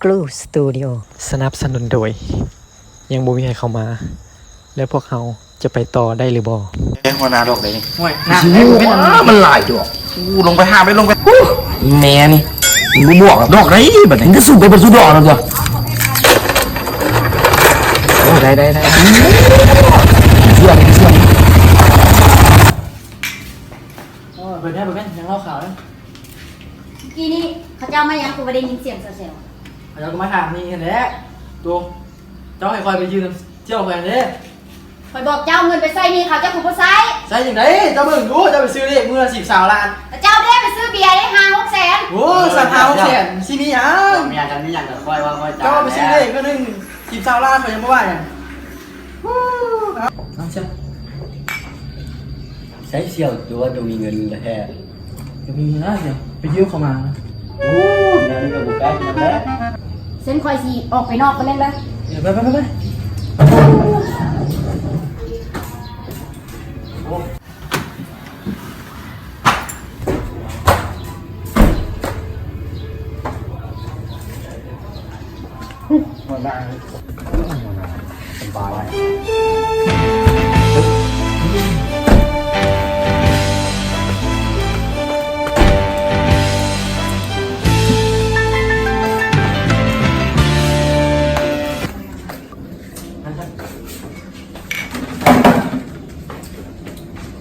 Glue Studio ສະໜັບສະໜູນໂດຍ ຍັງບໍ່ມີໃຜເຂົ້າມາ ແລ້ວພວກເຮົາຈະໄປຕໍ່ໄດ້ຫຼືບໍ່? ເອີ ຫົວໜ້າດອກໃດນີ້? ຫ້ວຍ ໜ້າ ຊິຮູ້ ແມ່ນ ມັນຫຼາຍດອກ. ອູ້ ລົງໄປຫາໄປ ລົງໄປ. ອູ້ ແມ່ນີ້ ມຶງບໍ່ບອກດອກໃດບັດນີ້? ມັນກໍສູບໄປເບິດສູ່ດອກແລ້ວຕົວະ. ໂອ້ ໄດ້ ໄດ້ ໄດ້. ເຊື່ອ ເຊື່ອ. ໂອ້ຍ ເປີດແດ່ ເປີດແດ່ ຍັງເລົ່າຂ່າວເດ້. ເມື່ອກີ້ນີ້ເຂົາເຈົ້າມາຫຍັງ ຄືບໍ່ໄດ້ຍິນສຽງແຊວໆ? ເຂົາເຈົ້າກໍມາຖາມນີ້ຫັ້ນແຫຼະ. ໂຕ ເຈົ້າໃຫ້ຂ້ອຍໄປຢືມນຳສ່ຽວຂ້ອຍຫັ້ນເດ້. ຂ້ອຍບອກເຈົ້າເງິນໄປໃຊ້ໜີ້ເຂົາ ເຈົ້າຄືບໍ່ໃຊ້. ໃຊ້ຈັ່ງໃດ? ເຈົ້າເບິ່ງດູ ເຈົ້າໄປຊື້ເລກມື້ລະສິບຊາວລ້ານ. ແລ້ວເຈົ້າເດ້ໄປຊື້ເບຍໄດ້ຫ້າຫົກແສນ. ໂອ້ ສາມຫ້າຫົກແສນ ຊິມີຫຍັງ? ເຈົ້າມີຫຍັງກັນ ມີຫຍັງກັບຂ້ອຍ ວ່າຂ້ອຍຈ່າຍ. ເຈົ້າໄປຊື້ເລກມື້ໜຶ່ງສິບຊາວລ້ານ ຂ້ອຍຍັງບໍ່ວ່າຫຍັງ. ເອົາຊະ. ໃຊ້ສ່ຽວ ຫຼືວ່າບໍ່ມີເງິນແທ້? ກໍມີນະສ່ຽວ ໄປຢືມເຂົາມາ. ໂອ້ ແນວນີ້ກໍບໍ່ກ້າກິນນຳແລ້ວ. ຊັ້ນຂ້ອຍຊິອອກໄປນອກກ່ອນເລີຍ. ເອີ ໄປ ໄປ ໄປ ໄປ. ຫົວໜ້າ ສະບາຍ.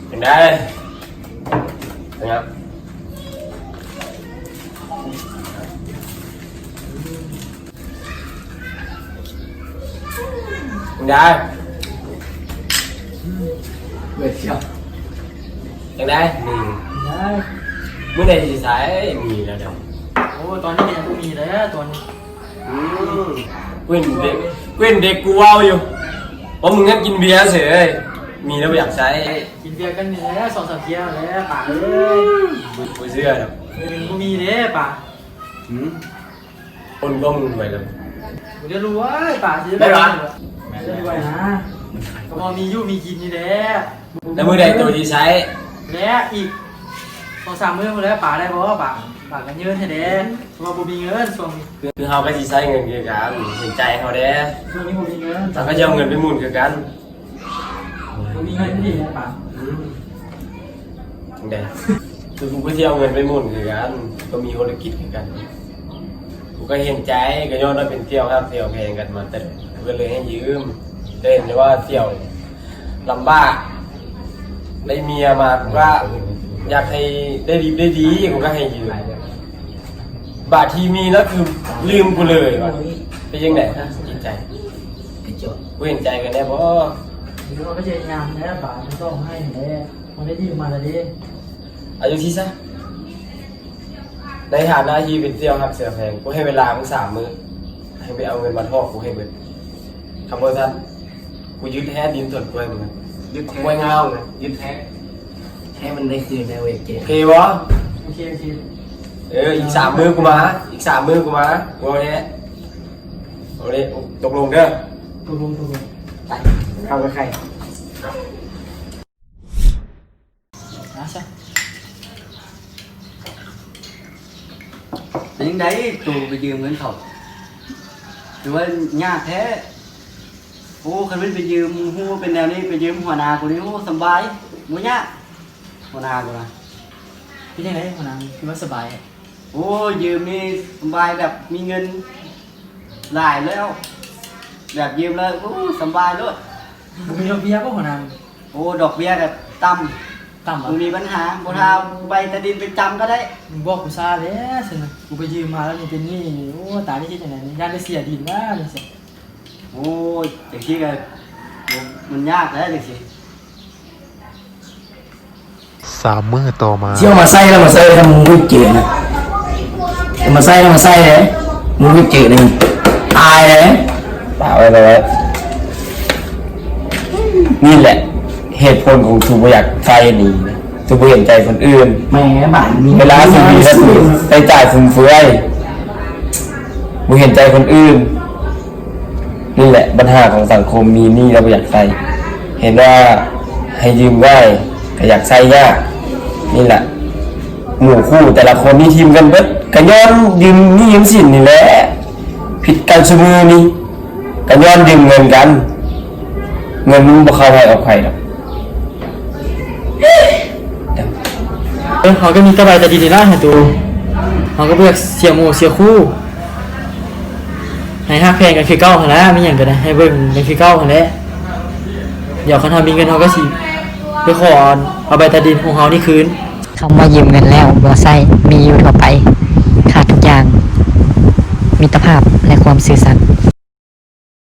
ຈັ່ງໃດ? ເປັນຫຍັງ? ຈັ່ງໃດ? ເບິດຊຽວ. ຈັ່ງໃດ? ມື້ໃດຊິໃຊ້ມີແລ້ວດອກ. ໂອ້ ຕອນນີ້ກໍຍັງບໍ່ມີເດ້ ຕອນນີ້. ອືມ ເຫັນເດັກ ເຫັນເດັກກູເວົ້າຢູ່ ວ່າມຶງຍັງກິນເບຍເສີຍ ມີແລ້ວບໍ່ຢາກໃຊ້. ກິນເບຍກັນນີ້ແຫຼະ ສອງສາມເທື່ອແລ້ວປາເອີຍ. ບໍ່ ບໍ່ເຊື່ອດອກ. ເອີຍ ບໍ່ມີເດ້ປາ. ຫືມ ຄົນກໍມຶງໄປແລ້ວ ບໍ່ໄດ້ລວຍປາຊິໄດ້ລວຍນະ. ກໍພໍມີຢູ່ມີກິນນີ້ແຫຼະ. ແລ້ວມື້ໃດໂຕຊິໃຊ້? ແລ້ວອີກສອງສາມມື້ພຸ້ນແຫຼະປາ ໄດ້ບໍ່ປາ? ປາກໍຍື່ນໃຫ້ແດ່ ເພາະວ່າບໍ່ມີເງິນຊ່ວງນີ້. ຄືເຮົາກໍຊິໃຊ້ເງິນຄືກັນ ເຫັນໃຈເຮົາແດ່. ຊ່ວງນີ້ບໍ່ມີເງິນ ເຮົາກໍຊິເອົາເງິນໄປໝູນຄືກັນ. ບໍ່ມີເງິນດີແລ້ວປາ. ອືມ ຈັ່ງໃດ? ຄືກູກໍຊິເອົາເງິນໄປໝູນຄືກັນ ກໍມີທຸລະກິດຄືກັນ. ກູກໍເຫັນໃຈ ກໍຍ້ອນວ່າເປັນສ່ຽວຮັກສ່ຽວແພງກັນມາແຕ່ ເພິ່ນເລີຍໃຫ້ຢືມ. ແຕ່ເຫັນແຕ່ວ່າສ່ຽວລຳບາກ ໄດ້ເມຍມາ ກູກໍຢາກໃຫ້ໄດ້ດີໄດ້ດີ ກູກໍໃຫ້ຢືມ. ບາດທີ່ມີແລ້ວຄືລືມກູເລີຍວ່າ ເປັນຈັ່ງໃດຈິດໃຈ? ກູເຫັນໃຈກັນແດ່ບໍ່? ເຮົາກໍພະຍາຍາມແລ້ວບາດ ຕ້ອງໃຫ້ແລ້ວ ມັນໄດ້ດີມາແລ້ວເດ້. ເອົາຈັ່ງຊີ້ຊະ ໃນຖານະທີ່ເປັນສ່ຽວຮັກສ່ຽວແພງ ກູໃຫ້ເວລາມຶງສາມມື້ ໃຫ້ໄປເອົາເງິນມາຖອກກູໃຫ້ເບິດ. ຄັນບໍ່ຊັ້ນ ກູຍຶດແທ້ດິນສວນກ້ວຍມຶງ ຍຶດແທ້ ກ້ວຍງາວນະ ຍຶດແທ້ ໃຫ້ມັນໄດ້ຄືນແນ່ເວີຍເກມ. ໂອເຄບໍ່? ໂອເຄ ໂອເຄ. ເອີ ອີກສາມມື້ກູມາ ອີກສາມມື້ກູມາ ເວົ້າແທ້. ເອົາເດ້ ຕົກລົງເດີ. ຕົກລົງ ຕົກລົງ. ໄປ ເຂົ້າໄປໄຂ່. ມາຊະ. ເປັນຈັ່ງໃດໂຕໄປຢືມເງິນເຂົາ? ຖືວ່າຍາກແທ້. ໂອ້ ຄັນແມ່ນໄປຢືມ ຮູ້ເປັນແນວນີ້ ໄປຢືມຫົວໜ້າກູນີ້ ໂອ້ ສຳບາຍ ບໍ່ຍາກ ຫົວໜ້າກູນະ. ເປັນຈັ່ງໃດຫົວໜ້າ ຄືວ່າສະບາຍ? ໂອ້ ຢືມນີ້ສະບາຍ ແບບມີເງິນຫຼາຍແລ້ວ ແບບຢືມແລ້ວ ໂອ້ ສຳບາຍໂລດ. ບໍ່ມີດອກເບ້ຍບໍ່ຫົວໜ້າ? ໂອ້ ດອກເບ້ຍກໍຕ່ຳ ຕ່ຳຫວາ? ບໍ່ມີບັນຫາ ບໍ່ຖ້າໃບຕາດິນໄປຈຳກໍໄດ້. ມຶງບອກກູຊ້າແທ້ຊັ້ນນະ ກູໄປຢືມມາແລ້ວນີ້ເປັນໜີ້. ໂອ້ ຕາຍ ໄດ້ເຮັດຈັ່ງໃດນີ້ ຢ້ານໄດ້ເສຍດິນວ່າຈັ່ງຊີ້. ໂອ້ຍ ຈັ່ງຊີ້ກໍ ມັນຍາກແຫຼະຈັ່ງຊີ້. ສາມມື້ຕໍ່ມາ. ຊິເອົາມາໃສ່ແລ້ວມາໃສ່ ຖ້າມຶງຮູ້ຈື່ນະ ເອົາມາໃສ່ແລ້ວມາໃສ່ເດ້ ມຶງຮູ້ຈື່ນ ຕາຍເດ້. ປາກໄວ້ ໄວ້ ໄວ້. ນີ້ແຫຼະເຫດຜົນຂອງສູບໍ່ຢາກໃຊ້ໜີ້ ສູບໍ່ເຫັນໃຈຄົນອື່ນ. ແໝ ບາດນີ້ ເວລາສູມີແລ້ວສູໃຊ້ຈ່າຍຟຸມເຟືອຍ ບໍ່ເຫັນໃຈຄົນອື່ນ. ນີ້ແຫຼະບັນຫາຂອງສັງຄົມ ມີໜີ້ແລ້ວບໍ່ຢາກໃຊ້ ເຫັນວ່າໃຫ້ຢືມງ່າຍກໍຢາກໃຊ້ຍາກ. ນີ້ແຫຼະໝູ່ຄູ່ແຕ່ລະຄົນນີ້ຖິ້ມກັນເບິດ ກໍຍ້ອນຢືມໜີ້ຢືມສິນນີ້ແຫຼະ. ກັນຊຸມື້ນີ້ ກໍຍ້ອນຢືມເງິນກັນ ເງິນມັນບໍ່ເຂົ້າໃຜອອກໃຜດອກ. ເອີ ເຮົາກໍມີແຕ່ໃບຕາດິນນີ້ລະໃຫ້ໂຕ ເຮົາກໍບໍ່ຢາກເສຍໝູ່ເສຍຄູ່ ໃຫ້ຮັກແພງກັນຄືເກົ່າຫັ້ນລະ ມີຫຍັງກໍໄດ້ໃຫ້ເບິ່ງກັນຄືເກົ່າຫັ້ນແຫຼະ. ດຽວຄັນເຮົາມີເງິນ ເຮົາກໍຊິໄປຂໍເອົາໃບຕາດິນຂອງເຮົານີ້ຄືນ. ຄຳວ່າຢືມເງິນແລ້ວບໍ່ໃຊ້ ມີຢູ່ທົ່ວໄປ ຂາດທຸກຢ່າງ ມິດຕະພາບ ແລະ ຄວາມຊື່ສັດ.